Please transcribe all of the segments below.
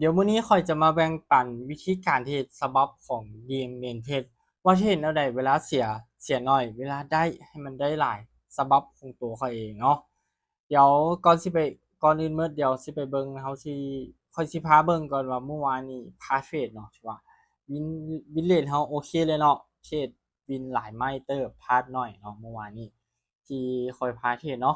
ດຽວມື້ນີ້ຂ້ອຍຈະມາແບ່ງປັນວິທີການເທຣດສະບັບຂອງ ດີເອັມເອັນ ເທຣດ ວ່າເທຣດແນວໃດເວລາເສຍ ເສຍໜ້ອຍ ເວລາໄດ້ໃຫ້ມັນໄດ້ຫຼາຍ ສະບັບຂອງຕົວຂ້ອຍເອງເນາະ. ດຽວກ່ອນຊິໄປ ກ່ອນອື່ນໝົດ ດຽວຊິໄປເບິ່ງ ເຮົາຊິ ຂ້ອຍຊິພາເບິ່ງກ່ອນວ່າມື້ວານນີ້ພາເທຣດເນາະ ຖືວ່າ win win rate ເຮົາໂອເຄເລີຍເນາະ ເທຣດ win ຫຼາຍໄມ້ເຕີບ ພາດໜ້ອຍເນາະ ມື້ວານນີ້ທີ່ຂ້ອຍພາເທຣດເນາະ.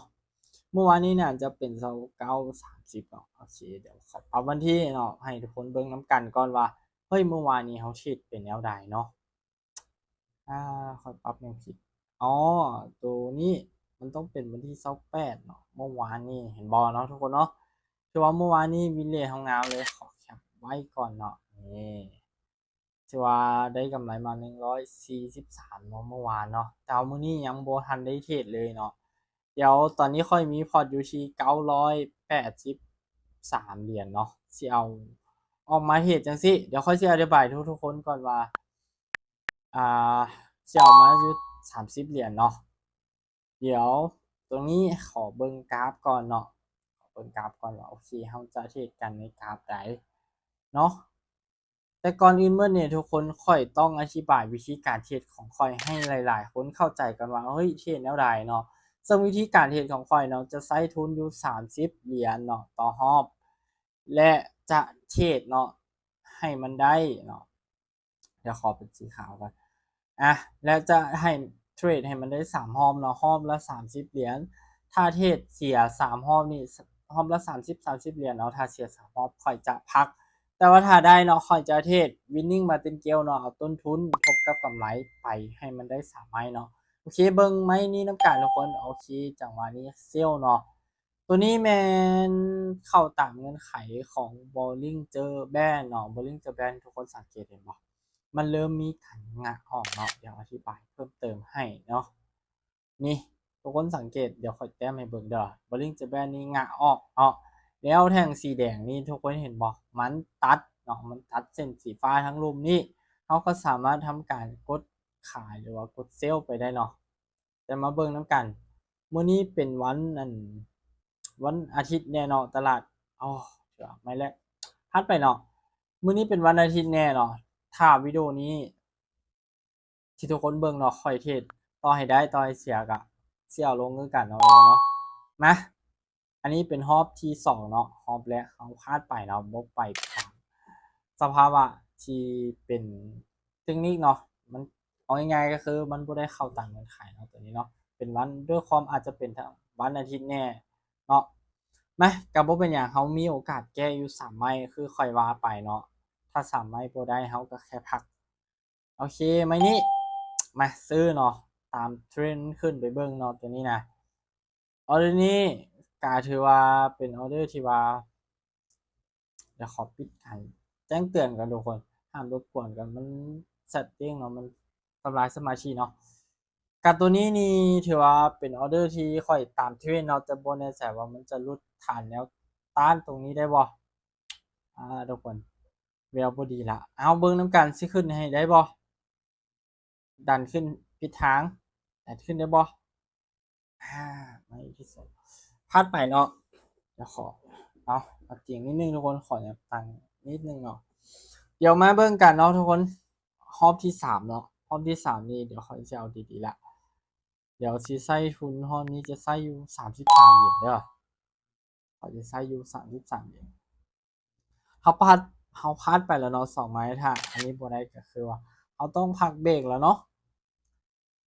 ມື້ວານນີ້ໜ້າຈະເປັນຊາວເກົ້າ ສາມສິບເນາະ. ໂອເຄ ດຽວຂໍປັບວັນທີເນາະ ໃຫ້ທຸກຄົນເບິ່ງນຳກັນກ່ອນວ່າ ເຮີ້ຍ ມື້ວານນີ້ເຮົາເທຣດເປັນແນວໃດເນາະ. ອາ ຂ້ອຍປັບຫຍັງຜິດ? ອໍ ໂຕນີ້ມັນຕ້ອງເປັນວັນທີຊາວແປດເນາະ ມື້ວານນີ້ ເຫັນບໍ່ເນາະທຸກຄົນເນາະ. ຖືວ່າມື້ວານນີ້ win rate ເຮົາງາມເລີຍ ຂໍແຄັບໄວ້ກ່ອນເນາະ. ນີ້ ຖືວ່າໄດ້ກຳໄລມາໜຶ່ງຮ້ອຍສີ່ສິບສາມເນາະ ມື້ວານເນາະ ແຕ່ວ່າມື້ນີ້ຍັງບໍ່ທັນໄດ້ເທຣດເລີຍເນາະ. ດຽວຕອນນີ້ຂ້ອຍມີພອດຢູ່ທີ່ເກົ້າຮ້ອຍແປດສິບສາມຫຼຽນເນາະ ຊິເອົາອອກມາເທຣດຈັ່ງຊີ້. ດຽວຂ້ອຍຊິອະທິບາຍທຸກໆຄົນກ່ອນວ່າ ອາ ຊິເອົາມາຢູ່ສາມສິບຫຼຽນເນາະ. ດຽວຕົງນີ້ຂໍເບິ່ງກາຟກ່ອນເນາະ ຂໍເບິ່ງກາຟກ່ອນວ່າ ໂອເຄ ເຮົາຈະເທຣດກັນໃນກາຟໃດເນາະ. ແຕ່ກ່ອນອື່ນໝົດນີ້ທຸກຄົນ ຂ້ອຍຕ້ອງອະທິບາຍວິທີການເທຣດຂອງຂ້ອຍໃຫ້ຫຼາຍໆຄົນເຂົ້າໃຈກ່ອນວ່າ ເຮີ້ຍ ເທຣດແນວໃດເນາະ. ເຊິ່ງວິທີການເທຣດຂອງຂ້ອຍເນາະ ຈະໃຊ້ທຶນຢູ່ສາມສິບຫຼຽນເນາະຕໍ່ຮອບ ແລະ ຈະເທຣດເນາະ ໃຫ້ມັນໄດ້ເນາະ ດຽວຂໍເປັນສີຂາວກ່ອນ ອາ ແລະ ຈະໃຫ້ເທຣດໃຫ້ມັນໄດ້ສາມຮອບເນາະ ຮອບລະສາມສິບຫຼຽນ. ຖ້າເທຣດເສຍສາມຮອບນີ້ ຮອບລະສາມສິບ ສາມສິບຫຼຽນເນາະ ຖ້າເສຍສາມຮອບຂ້ອຍຈະພັກ ແຕ່ວ່າຖ້າໄດ້ເນາະ ຂ້ອຍຈະເທຣດ winning martingale ເນາະ ເອົາຕົ້ນທຶນທົບກັບກຳໄລໄປໃຫ້ມັນໄດ້ສາມໄມ້ເນາະ. ໂອເຄ ເບິ່ງໄມ້ນີ້ນຳກັນທຸກຄົນ. ໂອເຄ ຈັງຫວະນີ້ເຊວເນາະ. ໂຕນີ້ແມ່ນເຂົ້າຕາມເງື່ອນໄຂຂອງ Bollinger Band ເນາະ Bollinger Band ທຸກຄົນສັງເກດເຫັນບໍ່? ມັນເລີ່ມມີການງະອອກເນາະ ດຽວອະທິບາຍເພີ່ມເຕີມໃຫ້ເນາະ. ນີ້ ທຸກຄົນສັງເກດ ດຽວຂ້ອຍແຕ້ມໃຫ້ເບິ່ງເດີ Bollinger Band ນີ້ງະອອກເນາະ. ແລ້ວແທ່ງສີແດງນີ້ ທຸກຄົນເຫັນບໍ່? ມັນຕັດເນາະ ມັນຕັດເສັ້ນສີຟ້າທາງລຸ່ມນີ້ ເຮົາກໍສາມາດທຳການກົດຂາຍ ຫຼືວ່າກົດເຊວໄປໄດ້ເນາະ. ແຕ່ມາເບິ່ງນຳກັນ ມື້ນີ້ເປັນວັນ ອັນ ວັນອາທິດແນ່ເນາະ ຕະຫຼາດ ອໍ ເທື່ອໄມ້ແລກ ພາດໄປເນາະ. ມື້ນີ້ເປັນວັນອາທິດແນ່ເນາະ ຖ້າວິດີໂອນີ້ທີ່ທຸກຄົນເບິ່ງເນາະ ຂ້ອຍເທຣດ ຕໍ່ໃຫ້ໄດ້ ຕໍ່ໃຫ້ເສຍກະຊິເອົາລົງຄືກັນເນາະ ເນາະ. ມາ ອັນນີ້ເປັນຮອບທີສອງເນາະ ຮອບແລກເຮົາພາດໄປເນາະ ບໍ່ໄປຕາມສະພາວະທີ່ເປັນເຕັກນິກເນາະ ມັນ ເອົາງ່າຍໆກໍຄືມັນບໍ່ໄດ້ເຂົ້າຕາມເງື່ອນໄຂເນາະ ໂຕນີ້ເນາະ ເປັນວັນ ດ້ວຍຄວາມອາດຈະເປັນວັນອາທິດແນ່ເນາະ. ມາ ກໍບໍ່ເປັນຫຍັງ ເຮົາມີໂອກາດແກ້ຢູ່ສາມໄມ້ ຄືຂ້ອຍວ່າໄປເນາະ ຖ້າສາມໄມ້ບໍ່ໄດ້ ເຮົາກໍແຄ່ພັກ. ໂອເຄ ໄມ້ນີ້ ມາຊື້ເນາະ ຕາມເທຣນຂຶ້ນໄປເບິ່ງເນາະ ໂຕນີ້ນະ. ອໍເດີນີ້ກະຖືວ່າເປັນອໍເດີທີ່ວ່າ ດຽວຂໍປິດການແຈ້ງເຕືອນກ່ອນທຸກຄົນ ຫ້າມລົບກວນກັນ ມັນແຊັດຕິ້ງເນາະ ມັນທຳລາຍສະມາທິເນາະ. ກະໂຕນີ້ນີ້ຖືວ່າເປັນອໍເດີທີ່ຂ້ອຍຕາມເທຣນເນາະ ແຕ່ບໍ່ແນ່ໃຈວ່າມັນຈະຫຼຸດຖານແນວຕ້ານຕົງນີ້ໄດ້ບໍ່ ອາ ທຸກຄົນ ແວວບໍ່ດີລະ. ເອົາ ເບິ່ງນຳກັນ ຊິຂຶ້ນໃຫ້ໄດ້ບໍ່? ດັນຂຶ້ນ ຜິດທາງ ດັນຂຶ້ນໄດ້ບໍ່? ອາ ໄມ້ທີ່ສອງ ພາດໄປເນາະ. ດຽວຂໍ ເອົາ ເອົາຈິງນິດໜຶ່ງທຸກຄົນ ຂໍແນວຕັ້ງນິດໜຶ່ງເນາະ. ດຽວມາເບິ່ງກັນເນາະທຸກຄົນ ຮອບທີສາມເນາະ ຮອບທີສາມນີ້ ດຽວຂ້ອຍຊິເອົາດີໆລະ ດຽວຊິໃຊ້ທຶນຮອບນີ້ ຈະໃຊ້ຢູ່ສາມສິບສາມຫຼຽນເດີ. ເຮົາຈະໃຊ້ຢູ່ສາມສິບສາມເອງ ເຮົາພາດ ເຮົາພາດໄປແລ້ວເນາະ ສອງໄມ້ ຖ້າອັນນີ້ບໍ່ໄດ້ກໍຄືວ່າເຮົາຕ້ອງພັກເບຣກແລ້ວເນາະ.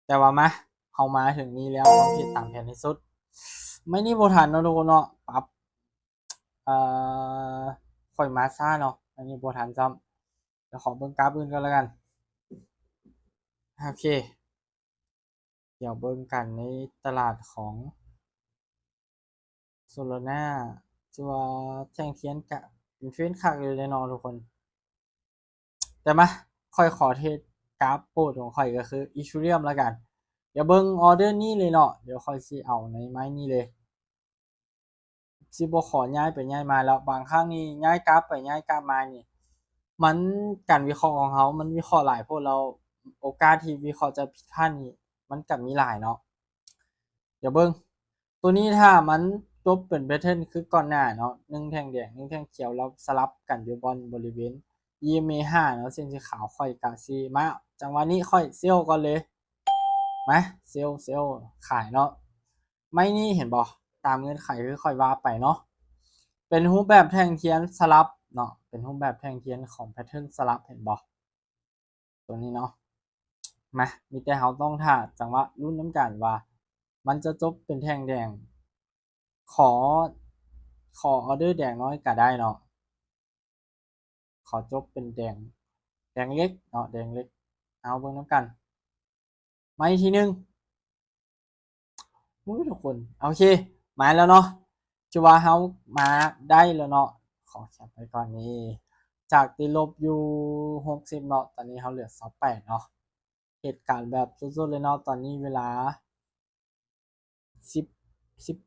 ແຕ່ວ່າມາ ເຮົາມາເຖິງນີ້ແລ້ວ ເຮົາເຮັດຕາມແຜນທີ່ສຸດ. ໄມ້ນີ້ບໍ່ທັນເນາະທຸກຄົນເນາະ ປັບ ເອີ ຂ້ອຍມາຊ້າເນາະ ໄມ້ນີ້ບໍ່ທັນຊ້ຳ. ດຽວຂໍເບິ່ງກາຟອື່ນກ່ອນລະກັນ. ໂອເຄ ດຽວເບິ່ງກັນໃນຕະຫຼາດຂອງໂຊລານາ ຖືວ່າແທ່ງທຽນກະເປັນເທຣນຄັກຢູ່ເດ້ເນາະທຸກຄົນ. ແຕ່ມາ ຂ້ອຍຂໍເທຣດກາຟໂປດຂອງຂ້ອຍກໍຄືອີເທີຣຽມລະກັນ. ດຽວເບິ່ງອໍເດີນີ້ເລີຍເນາະ ດຽວຂ້ອຍຊິເອົາໃນໄມ້ນີ້ເລີຍ. ຊິບໍ່ຂໍຍ້າຍໄປຍ້າຍມາແລ້ວ ບາງຄັ້ງນີ້ຍ້າຍກັບໄປຍ້າຍກັບມານີ້ ມັນ ການວິເຄາະຂອງເຮົາມັນວິເຄາະຫຼາຍໂພດແລ້ວ ໂອກາດທີ່ວິເຄາະຈະຜິດພາດນີ້ມັນກໍມີຫຼາຍເນາະ. ດຽວເບິ່ງ ໂຕນີ້ຖ້າມັນ ຈົບເປັນແພເທີນຄືກ່ອນໜ້າເນາະ ໜຶ່ງແທ່ງແດງ ໜຶ່ງແທ່ງຂຽວ ແລ້ວສະຫຼັບກັນຢູ່ບ່ອນບໍລິເວນ ອີເອັມເອ ຫ້າເນາະ ເສັ້ນສີຂາວ. ຂ້ອຍກະຊິມາ ຈັງຫວະນີ້ຂ້ອຍເຊວກ່ອນເລີຍ ມາ ເຊວ ເຊວ ຂາຍເນາະ. ໄມ້ນີ້ເຫັນບໍ່ ຕາມເງື່ອນໄຂຄືຂ້ອຍວ່າໄປເນາະ ເປັນຮູບແບບແທ່ງທຽນສະຫຼັບເນາະ ເປັນຮູບແບບແທ່ງທຽນຂອງແພເທີນສະຫຼັບ ເຫັນບໍ່ ຕົວນີ້ເນາະ. ມາ ມີແຕ່ເຮົາຕ້ອງຖ້າຈັງຫວະ ລຸ້ນນຳກັນວ່າມັນຈະຈົບເປັນແທ່ງແດງ. ຂໍ ຂໍອອເດີແດງນ້ອຍກະໄດ້ເນາະ ຂໍຈົບເປັນແດງ ແດງເລັກເນາະ ແດງເລັກ. ເອົາເບິ່ງນຳກັນ ໄມ້ທີໜຶ່ງ. ໂອ້ຍ ທຸກຄົນ ໂອເຄ ມາແລ້ວເນາະ ຖືວ່າເຮົາມາໄດ້ແລ້ວເນາະ. ຂໍແຄບໄວ້ກ່ອນນີ້ ຈາກຕິດລົບຢູ່ຫົກສິບເນາະ ຕອນນີ້ເຮົາເຫຼືອຊາວແປດເນາະ. ເຫດການແບບສົດໆເລີຍເນາະ ຕອນນີ້ເວລາສິບ ສິບ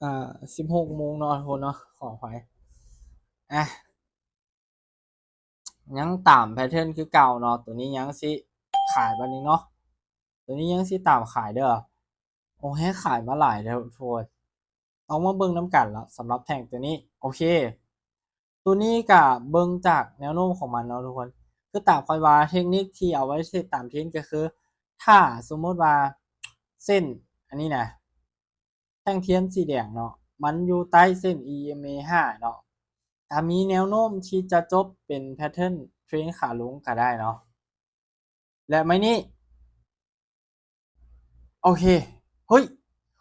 ອ່າ ສິບຫົກໂມງເນາະ ທຸກຄົນເນາະ ຂໍອະໄພ. ອ່ະ ຍັງຕາມແພເທີນຄືເກົ່າເນາະ ຕົວນີ້ຍັງຊິຂາຍບາດໜຶ່ງເນາະ ຕົວນີ້ຍັງຊິຕາມຂາຍເດີ້. ໂອ້ ແຮງຂາຍມາຫຼາຍແລ້ວ ທຸກຄົນ ຕ້ອງມາເບິ່ງນຳກັນລະ ສຳລັບແທ່ງຕົວນີ້. ໂອເຄ ຕົວນີ້ກະເບິ່ງຈາກແນວໂນ້ມຂອງມັນເນາະ ທຸກຄົນ ຄືຕາມຂ້ອຍວ່າ ເທັກນິກທີ່ເອົາໄວ້ເຮັດຕາມເທຣນກະຄື ຖ້າສົມມຸດວ່າເສັ້ນອັນນີ້ນະ ແທ່ງທຽນສີແດງເນາະ ມັນຢູ່ໃຕ້ເສັ້ນ ອີເອັມເອ ຫ້າເນາະ ກະມີແນວໂນ້ມທີ່ຈະຈົບເປັນແພເທີນເທຣນຂາລົງກະໄດ້ເນາະ. ແລະໄມ້ນີ້ ໂອເຄ ເຮີ້ຍ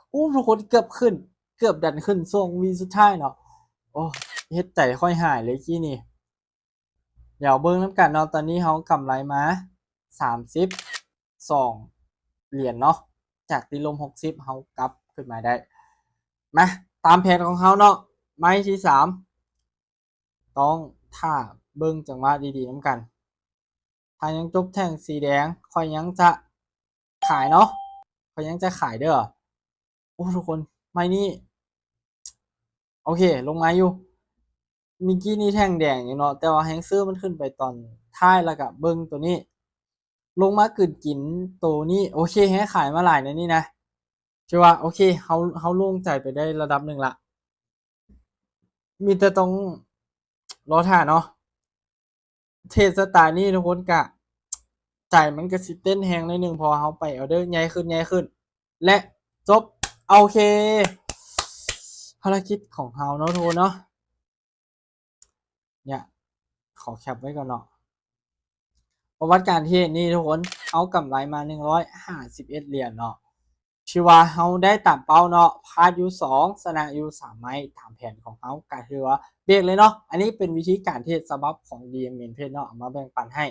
ໂອ້ ທຸກຄົນ ເກືອບຂຶ້ນ ເກືອບດັນຂຶ້ນຊ່ວງວິສຸດທ້າຍເນາະ. ໂອ້ ເຮັດໃຈຂ້ອຍຫາຍເລີຍກີ້ນີ້. ດຽວເບິ່ງນຳກັນເນາະ ຕອນນີ້ເຮົາກຳໄລມາສາມສິບສອງຫຼຽນເນາະ ຈາກຕິດລົບຫົກສິບ ເຮົາກັບຂຶ້ນມາໄດ້. ມາ ຕາມແຜນຂອງເຮົາເນາະ ໄມ້ທີສາມ ຕ້ອງຖ້າເບິ່ງຈັງຫວະດີໆນຳກັນ. ຖ້າຍັງຈົບແທ່ງສີແດງ ຂ້ອຍຍັງຈະຂາຍເນາະ ຂ້ອຍຍັງຈະຂາຍເດີ້. ໂອ້ ທຸກຄົນ ໄມ້ນີ້ ໂອເຄ ລົງມາຢູ່ ມີກີ້ນີ້ແທ່ງແດງຢູ່ເນາະ ແຕ່ວ່າແຮງຊື້ມັນຂຶ້ນໄປຕອນທ້າຍ ແລ້ວກະເບິ່ງໂຕນີ້ ລົງມາກືນກິນໂຕນີ້. ໂອເຄ ແຮງຂາຍມາຫຼາຍໃນນີ້ນະ ຖືວ່າໂອເຄ ເຮົາ ເຮົາໂລ່ງໃຈໄປໄດ້ລະດັບໜຶ່ງລະ. ມີແຕ່ຕ້ອງລໍຖ້າເນາະ ເທຣດສະໄຕນີ້ ທຸກຄົນ ກະໃຈມັນກະຊິເຕັ້ນແຮງໜ້ອຍໜຶ່ງ ເພາະວ່າເຮົາໄປອອເດີໃຫຍ່ຂຶ້ນ ໃຫຍ່ຂຶ້ນ ແລະ ຈົບ. ໂອເຄ ພາລະກິດຂອງເຮົາເນາະ ທຸກຄົນເນາະ. ເນຍ ຂໍແຄບໄວ້ກ່ອນເນາະ ປະຫວັດການເທຣດນີ້ ທຸກຄົນ ເຮົາກຳໄລມາໜຶ່ງຮ້ອຍຫ້າສິບເອັດຫຼຽນເນາະ ຖືວ່າເຮົາໄດ້ຕາມເປົ້າເນາະ ພາດຢູ່ສອງ ຊະນະຢູ່ສາມໄມ້ ຕາມແຜນຂອງເຮົາ ກະຖືວ່າເບກເລີຍເນາະ. ອັນນີ້ເປັນວິທີການເທຣດສະບັບຂອງ ດີເອັມເອັນ ເພຈເນາະ ເອົາມາແບ່ງປັນໃຫ້